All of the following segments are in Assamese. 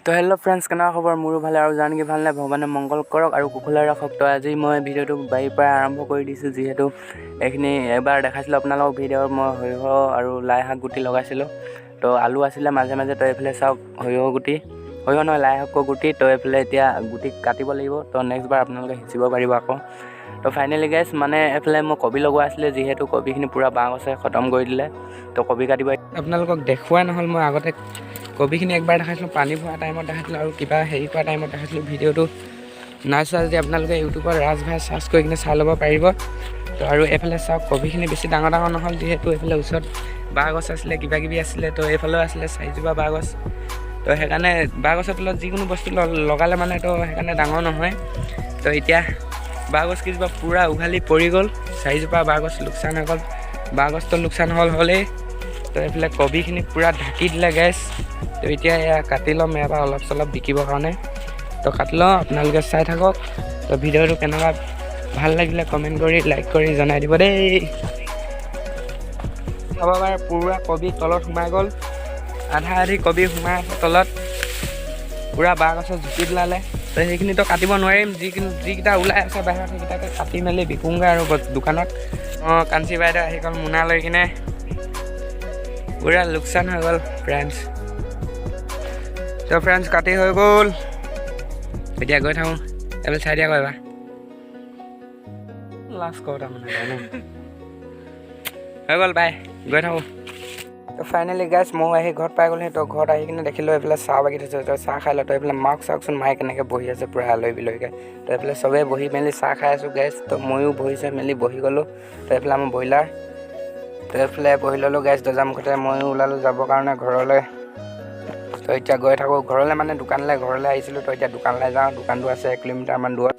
তো হেল্ল' ফ্ৰেণ্ডছ, কেনেকুৱা খবৰ? মোৰো ভালে আৰু যাৰ নেকি ভাল নাই, ভগৱানে মংগল কৰক আৰু কুশলে ৰাখক। তো আজি মই ভিডিঅ'টো বাৰীৰ পৰাই আৰম্ভ কৰি দিছোঁ। যিহেতু এইখিনি এবাৰ দেখাইছিলোঁ আপোনালোকক ভিডিঅ'ত, মই সৰিয়হ আৰু লাই শাক গুটি লগাইছিলোঁ। তো আলু আছিলে মাজে মাজে। তো এইফালে চাওক, সৰিয়হ গুটি, সৰিয়হ নহয়, লাই শাকৰ গুটি। তো এইফালে এতিয়া গুটি কাটিব লাগিব। তো নেক্সট বাৰ আপোনালোকে সিঁচিব পাৰিব আকৌ। তো ফাইনেলি গাইছ, মানে এইফালে মই কবি লগোৱা আছিলে, যিহেতু কবিখিনি পূৰা বাঁহ গছে খতম কৰি দিলে। তো কবি কাটিব আপোনালোকক দেখুৱাই নহ'ল। মই আগতে কবিখিনি একবাৰ দেখাইছিলোঁ, পানী ভৰা টাইমত দেখাইছিলোঁ আৰু কিবা হেৰি কৰা টাইমত দেখাইছিলোঁ। ভিডিঅ'টো নাই চোৱা যদি আপোনালোকে ইউটিউবত ৰাজ ভাই চাৰ্চ কৰি কিনে চাই ল'ব পাৰিব। তো আৰু এইফালে চাওক, কবিখিনি বেছি ডাঙৰ ডাঙৰ নহ'ল, যিহেতু এইফালে ওচৰত বাঁহ গছ আছিলে, কিবা কিবি আছিলে। তো এইফালেও আছিলে চাৰিজোপা বাঁহ গছ। তো সেইকাৰণে বাঁহ গছৰ তলত যিকোনো বস্তু লগালে মানে তো সেইকাৰণে ডাঙৰ নহয়। তো এতিয়া বাঁহ গছ কেইজোপা পূৰা উঘালি পৰি গ'ল। চাৰিজোপা বাঁহ গছ লোকচান হৈ গ'ল। বাঁহ গছটো লোকচান হ'ল হ'লেই, তো এইফালে কবিখিনি পূৰা ঢাকি দিলে গাইছ। তো এতিয়া এয়া কাটি ল'ম ইয়াৰ পৰা অলপ চলপ বিকিবৰ কাৰণে। তো কাটি লওঁ, আপোনালোকে চাই থাকক। তো ভিডিঅ'টো কেনেকুৱা ভাল লাগিলে কমেণ্ট কৰি, লাইক কৰি জনাই দিব দেই। চাব পাৰে, পূৰা কবি তলত সোমাই গ'ল। আধা আধি কবি সোমাই আছে তলত, পূৰা বাঁহ গছত জুপি পেলালে। তো সেইখিনিতো কাটিব নোৱাৰিম। যিখিনি যিকেইটা ওলাই আছে বাহিৰত, সেইকেইটাকে কাটি মেলি বিকোঁগৈ আৰু দোকানত। অঁ, কাঞ্চি বাইদেউ আহি গ'ল মোনা লৈ কিনে। পূৰা লোকচান হৈ গ'ল ফ্ৰেণ্ডছ। তো ফ্ৰেণ্ডছ, কাটি হৈ গ'ল, এতিয়া গৈ থাকোঁ। এইফালে চাই দিয়া, এবাৰ লাষ্ট কৰোঁ তাৰমানে ন হৈ গ'ল। বাই, গৈ থাকোঁ। তো ফাইনেলি গাইছ, ময়ো আহি ঘৰত পাই গ'লোহি। তো ঘৰত আহি কিনে দেখিলোঁ এইফালে চাহ বাকি থৈছে। তো চাহ খাই লওঁ। তো এইফালে মাক চাওকচোন, মায়ে কেনেকৈ বহি আছে পূৰা আলহী বিলহীকৈ। তো এইফালে চবেই বহি মেলি চাহ খাই আছোঁ গাইছ। তো ময়ো বহিছে মেলি বহি গ'লোঁ। তো এইফালে আমাৰ ব্ৰইলাৰ। তো এইফালে বহি ল'লোঁ গাইছ দৰ্জা মুখতে। ময়ো ওলালোঁ যাবৰ কাৰণে ঘৰলৈ। তো এতিয়া গৈ থাকোঁ ঘৰলৈ, মানে দোকানলৈ। ঘৰলৈ আহিছিলোঁ, তো এতিয়া দোকানলৈ যাওঁ। দোকানটো আছে 1 কিলোমিটাৰমান দূৰত।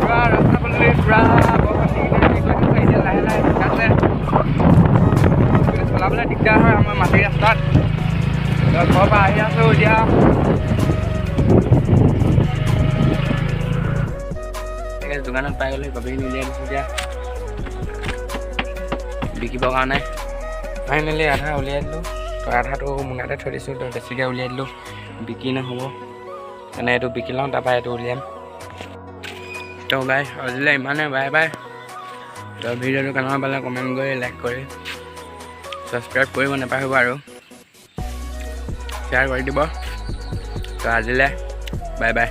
পূৰা ৰাস্তা পদূলি পূৰা বৰষুণ দি কিনে হেৰি কৰি থৈছে। এতিয়া লাহে লাহে শুকাইছে। চলাবলৈ দিগদাৰ হয় আমাৰ মাটিৰ ৰাস্তাত। তো ঘৰৰ পৰা আহি আছোঁ এতিয়া। ঠিক আছে, দোকানত পাই গ'লোঁ। কবিখিনি উলিয়াই দিছোঁ এতিয়া বিকিবৰ কাৰণে। ফাইনেলি আধা উলিয়াই দিলোঁ। তো আধাটো মোনাতে থৈ দিছোঁ। তো বেছিকৈ উলিয়াই দিলোঁ, বিক্ৰী নহ'ব। মানে এইটো বিকি লওঁ, তাৰপৰা এইটো উলিয়াম। তো গাইছ, আজিলৈ ইমানে, বাই বাই। তো ভিডিঅ'টো কেনেকুৱা পালে কমেণ্ট কৰি, লাইক কৰি, ছাবস্ক্ৰাইব কৰিব নাপাহৰিব আৰু শ্বেয়াৰ কৰি দিব। তো আজিলৈ বাই বাই।